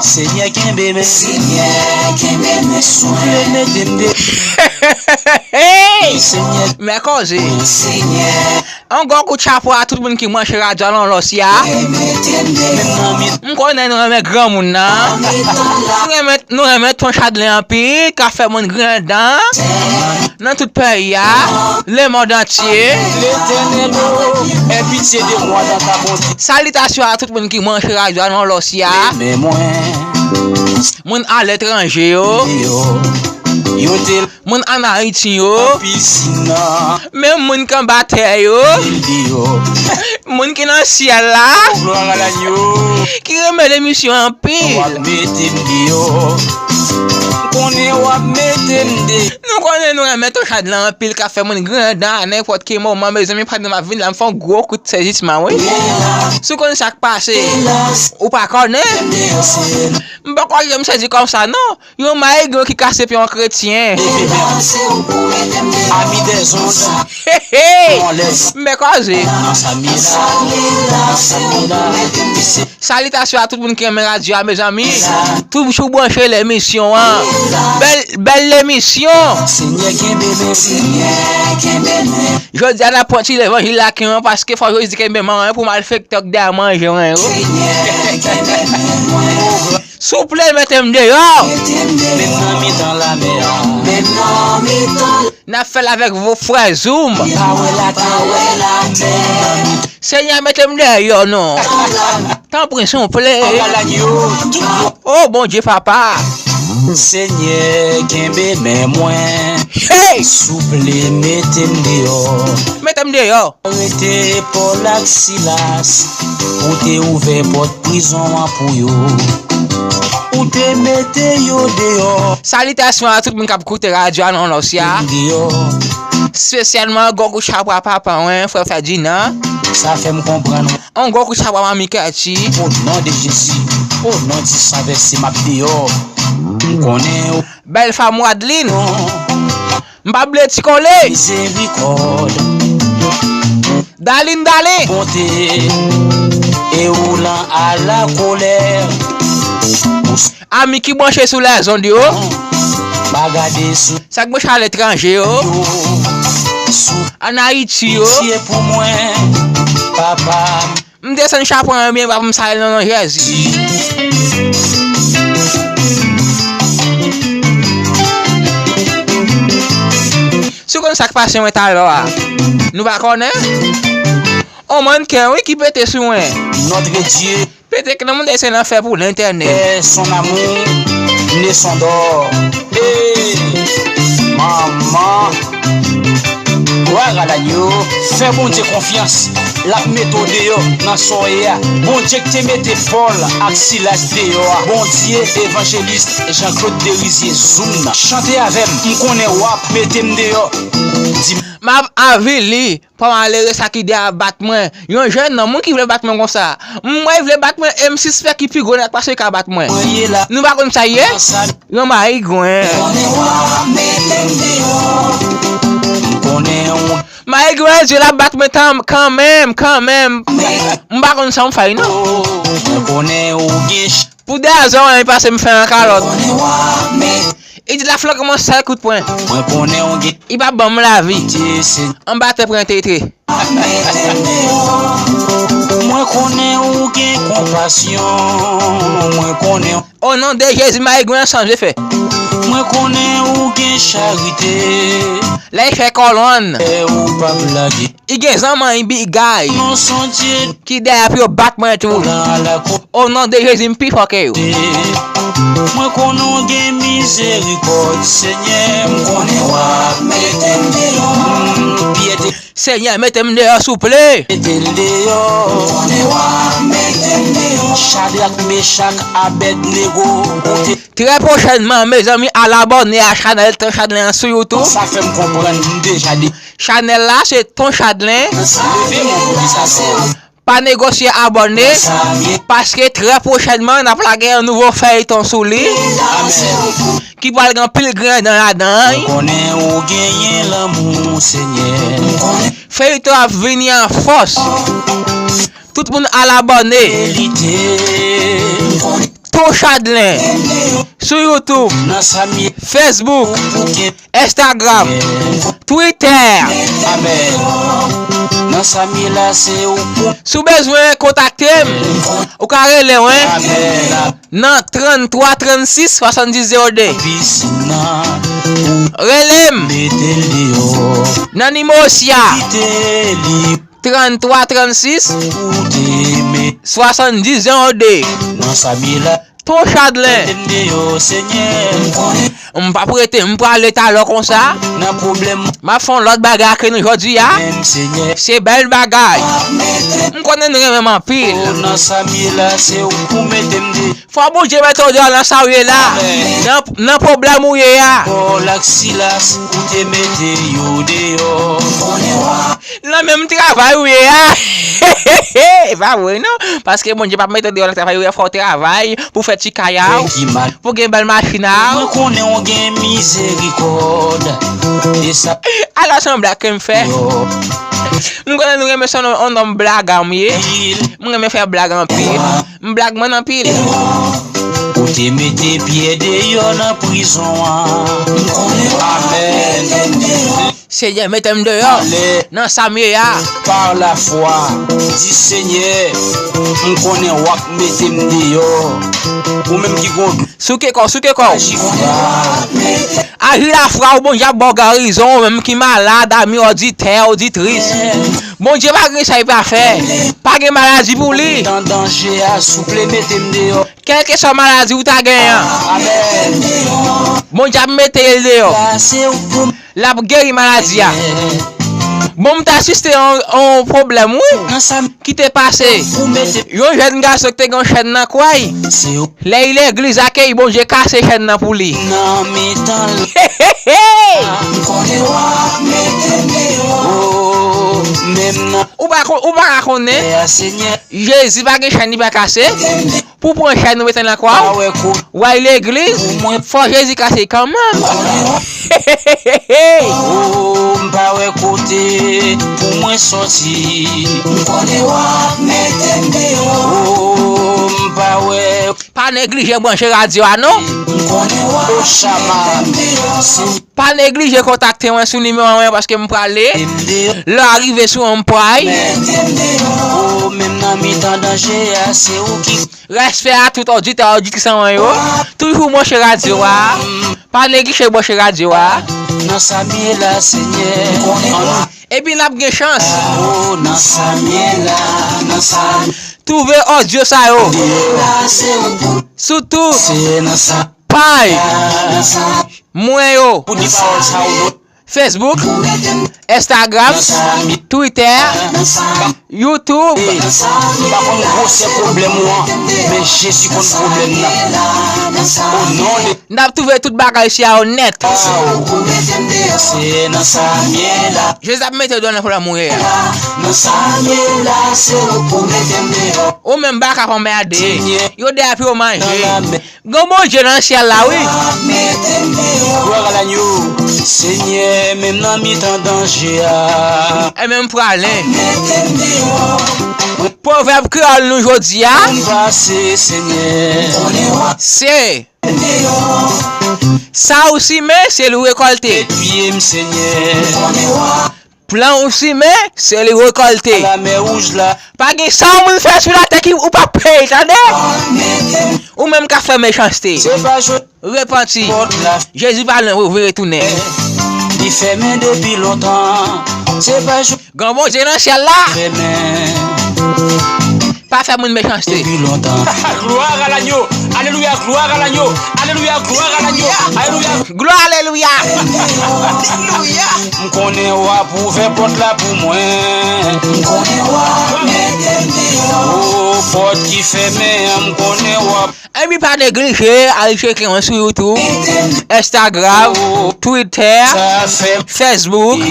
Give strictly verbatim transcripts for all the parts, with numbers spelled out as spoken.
Senyè, kenbe men. Senyè, kenbe men. Souple, mete m de. Hey! Senyè. Men koze. Senyè. Yon gwo kout chapo a tout moun ki branche radyo a nan lòs ya. M konnen nou renmen granmoun nan. Nou renmen, nou renmen ton Chadlen anpil, ka fè moun griyen dan. Nan tout peyi a, lemonn antye. L'Éternel, oh, aie pitié de moi dans ta bonté. Salitasyon a tout moun ki branche radyo a nan lòs ya. Men mwen. Moun aletranje yo. Yo, yo te moun ann Ayiti yo. Pisin nan. Menm moun k anba tè yo. Yo. Moun ki nan syèl la. Glwa a Lanyo. Ki renmen lemisyon anpil. W ap mete m deyò. M konnen w ap mete m de. Nou konnen nou renmen ton Chadlen anpil, ka fè moun griyen dan a nenpòt ki moman. Mezanmi, pandan m ap vin la, m fè yon gwo kout sezisman, wi. Si w konn sa k pase, ou pa konnen. M poko janm sezi konsa, non. Yon mayigon ki kase pye yon kretyen. Ami des ondes. Hey, hey. Men koze. Salitasyon a tout moun ki renmen radyo a, mezanmi. Toujou branche lemisyon an. Bèl, bèl lemisyon. Senyè, kenbe men. Jodi a, n ap pran ti levanjil la kenbe paske fò Jezi kenbe men mwen pou malfektè k dèyè manje mwen yo. Souple, mete m deyò. Menm nan mitan lamè a. N ap fè l avèk vo frè Zoom. Pa wè latè. Senyè, mete m deyò non. Tanpri, souple. O Bondye, papa. Senyè, kenbe men mwen. Hey! Souple, mete m deyò. Mete m deyò. Arete Pòl ak Silas, ou te ouvè pòt prizon an pou yo. Ou te mete yo deyò. Salitasyon a tout moun k ap koute radyo a nan lòs ya. Deyò. Espesyalman, gwo kout chapo a papa mwen, frè Ferdinand. Sa fè m konprann. Yon gwo kout chapo a manmi Kèti. O non de Jezi, o non di san vèse, m ap deyò. M konnen ou. Bèl fanm Wadlin. M p ap bliye Ti Kole. Mizerikòd. Dalin, Dalin. Bonte. E ou lan a la kolè. Ami ki branche sou lèzond yo. Pa gade sou. Sa k branche aletranje yo. Yo. Sou. Ann Ayiti yo. Pitye pou mwen, papa. M desann chapo an byen ba pou m salye l nan non Jezi. Si w konn sa k pase mwen talè a, nou pa konnen? On mannken, wi, ki pete sou mwen. Notre Dieu. Pete k nan moude se nan fè pou lentènèl. Son amour ne sont d'or. Hey, manman. Glwa a Lanyo, fè Bondye konfyans. L ap mete w deyò nan sa w ye a. Bondye k te mete Pòl ak Silas deyò a. Bondye evanjelis Jean Claude Derisier Zoom nan. Chante avè m, m konnen w ap mete m deyò. Di m. M ap avili pa malere sa ki de ap bat mwen. Yon jèn nonm wi ki vle bat mwen konsa. M wè l vle bat mwen e m sispèk li pi gwo nèg pase l ka bat mwen. Nou pa konn sa l ye? Yon mayigwen. Mayigwen, Dye l ap bat mwen tan, kanmenm, kanmenm. M pa konn sa m fè non. Pou de razon, li pase m fè an kalòt. Li di laflanke mwen sèl kout pwen. Li pa ban m lavi. Anba tè pran tete. Mwen konnen ou gen konpasyon. Mwen konnen. O non de Jezi, mayigwen an chanje fè. Mwen konnen ou gen charite. Lè l fè kòlonn. E ou p ap lage. Li gen zanmann, li bigay. Non, son Dye. Ki dèyè pou yo bat mwen tou. O non de Jezi, m pi fò ke yo. Mwen konnen ou gen mizerikòd, Senyè. M konnen w ap mete m deyò. Pyè te Senyè, mete m deyò, souple. Mete l deyò. Konnen w ap mete m deyò. Chadrak, Mechak, Abèdnego, ou te. Trè pwochènman, mezanmi, al abòne a chanèl Ton Chadlen an sou YouTube. Sa fè m konprann m deja de. Chanèl la, se Ton Chadlen. Leve men w pou di sa non. Pa negosye abòne, paske trè pwochènman, n ap lage yon nouvo fèyton sou li. Amèn. Ki pral gen anpil griyen dan ladan l. Mwen konnen ou genyen lanmou, Senyè. Feyton ap vini an fòs. Tout moun al abòne. Verite. Ton Chadlen sou YouTube, Facebook, Instagram, Twitter. Si w bezwen kontakte m, ou ka rele mwen nan trannntwa trannsis swasanndis zewo de. Rele m nan nimewo sya, trannntwa trannsis swasanndis zewo de. Ton Chadlen. M p ap rete, m prale talè konsa. M ap fè yon lòt bagay ak nou jodi a. Se bèl bagay. M konnen nou renmen m anpil. Fò Bondye mete w deyò nan sa w ye la. Nan, nan pwoblèm ou ye a. Nan menm travay ou ye a. E pa vre non. Paske Bondye p ap mete w deyò nan travay ou ye a, fò w travay pou w fè ti kay a w, pou w gen bèl machin a w. Alò se yon blag ke m fè. M konnen nou renmen sa, yon nonm blaga m ye. M renmen fè blag anpil. M blagman anpil. Ou te mete pye deyò nan prizon an. Amèn. Senyè, mete m deyò nan sa m ye a. Par la foi, di, Senyè, m konnen w ap mete m deyò. Ou menm ki gon. Souke kò w, souke kò w. Aji lafwa w, Bondye ap ba w garizon, ou menm ki malad, ami, oditè, oditris. Bondye pa gen sa li pa fè. Pa gen maladi pou li. Nan danje a, souple mete m deyò. Kèlkeswa maladi ou ta genyen an, Bondye ap mete l deyò. L ap geri maladi a. Bon, m t asiste yon, yon pwoblèm, wi, ki te pase. Yon jèn gason ki te gen yon chèn nan kwa l. Lè l legliz, akèy Bondye kase chèn nan pou li. Nan mitan l. He, he, he. M konnen w ap mete m deyò. Oh, menm nan. Ou pa kon-, ou pa ka konnen. Jezi pa gen chèn li pa kase. Pou pran chèn ou mete nan kwa w, w al legliz, fò Jezi kase kanmenm. Oh, m pa wè kote pou mwen sòti. M konnen w ap mete m deyò. Oh, m pa wè. Pa neglije branche radyo a non. M konnen w ap mete m deyò. Pa neglije kontakte mwen sou nimewo a mwen paske m prale. Lè w rive sou mwen, m pray. Oh, menm nan mitan danje a, se ou ki. Respè a tout oditè, oditris an mwen yo. Toujou branche radyo a. Pa neglije branche radyo a. Nan sa m ye la, Senyè. Epi n ap gen chans. Oh, nan sa m ye la, nan sa m. Twouve odyo sa yo. Sou tout. Se nan sa. Pay mwen yo. Facebook, Instagram, Twitter, YouTube. M pa konn gwosè pwoblèm ou an, men Jezi konn pwoblèm nan. O non de. N ap twouve tout bagay si a yo nèt. Se nan sa m ye la. Jezi ap mete w deyò nan pwoblèm ou ye a. Nan sa m ye la, se ou pou mete m deyò. Ou menm baka konbyen a de. Yo de api yo manje. Gen Bondye nan syèl la, wi. Glwa a Lagno. Senyè, menm nan mitan danje a. E menm prale. Pwovèb kreyòl nou jodi a. Se sa ou simen, se li ou rekòlte. Plan ou simen, se li rekòlte. Pa gen sa yon moun fè sou latè ki ou p ap peye, tande? Ou menm k ap fè mechanste. Repanti. Jezi pa lwen pou vin retounen. Li fèmen depi lontan. Gran Bondye nan syèl la. Pa fè moun mechanste. Glwa a Lagno. Alelouya, glwa a Lagno. Alelouya, glwa a Lagno. Alelouya. Glwa, alelouya. Alelouya. M konnen w ap ouvè pòt la pou mwen. M konnen w ap mete m deyò. O, pòt ki fèmen an, m konnen w ap. Epi pa neglije al tcheke mwen sou YouTube, Instagram, Twitter, Facebook,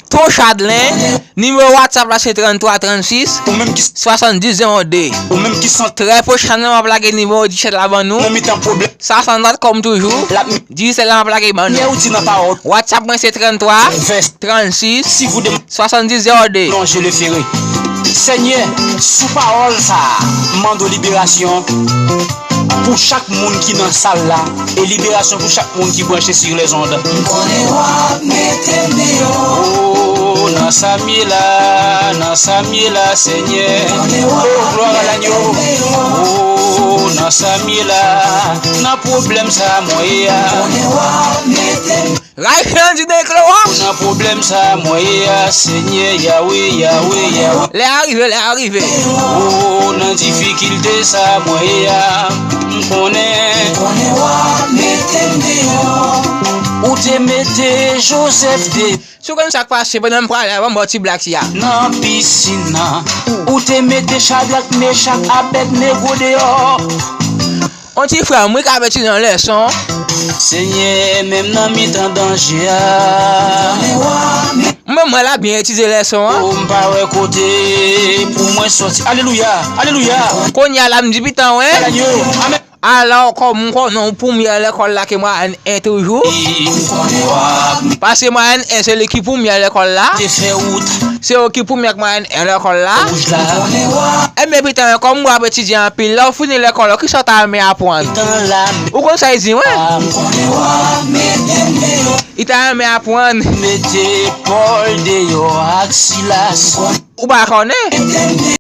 Ton Chadlen. Nimewo WhatsApp la se trannntwa trannsis swasanndis zewo de. Trè pwochènman, m ap lage nimewo disèt la ban nou. Sa san dòt kòm toujou. Disèt la m ap lage ban nou. WhatsApp mwen se trannntwa trannsis swasanndis zewo de. Senyè, sou pawòl sa a, m mande w liberasyon. Pou chak moun ki nan sal la, e liberasyon pou chak moun ki branche sur les ondes. M konnen w ap mete m deyò. Oh, nan sa m ye la, nan sa m ye la, Senyè. Oh, glwa a Lagno. Oh, nan sa m ye la, nan pwoblèm sa mwen ye a. M konnen w ap mete m Ray Randy Declo a. Nan pwoblèm sa mwen ye a, Senyè, Yawe, Yawe, Yawe. Lè a rive, lè a rive. Oh, nan difikilte sa mwen ye a, m konnen. M konnen w ap mete m deyò. Ou te mete Joseph de. Si w konn sa k pase pandan m prale a, ban m ba w ti blag si a. Nan pisin nan. Ou te mete Chadrak, Mechak, Abèdnego deyò. On ti frè m, wi, k ap etidye yon lèson. Senyè, menm nan mitan danje a. Mwen, mwen la byen etidye lèson an. Oh, m pa wè kote pou mwen sòti. Alelouya, alelouya. Kounye a la, m di pitan, wè. Alelouya, amèn. Alò, kòm m konnen w premye lèkòl la ke mwayèn en toujou. M konnen w ap Paske mwayèn en se li ki premye lèkòl la. Te fè wout. Se yo ki premye ak mwayèn en lèkòl la. Wouj la. Ebyen, pitan, kòm w ap etidye anpil, lè w fini lèkòl, kisa w ta renmen aprann? Tan la. Ou konn sa li di, wen? M konnen w ap mete m deyò. Li ta renmen aprann. Mete Pòl deyò ak Silas. Ou pa konnen? Mete m deyò.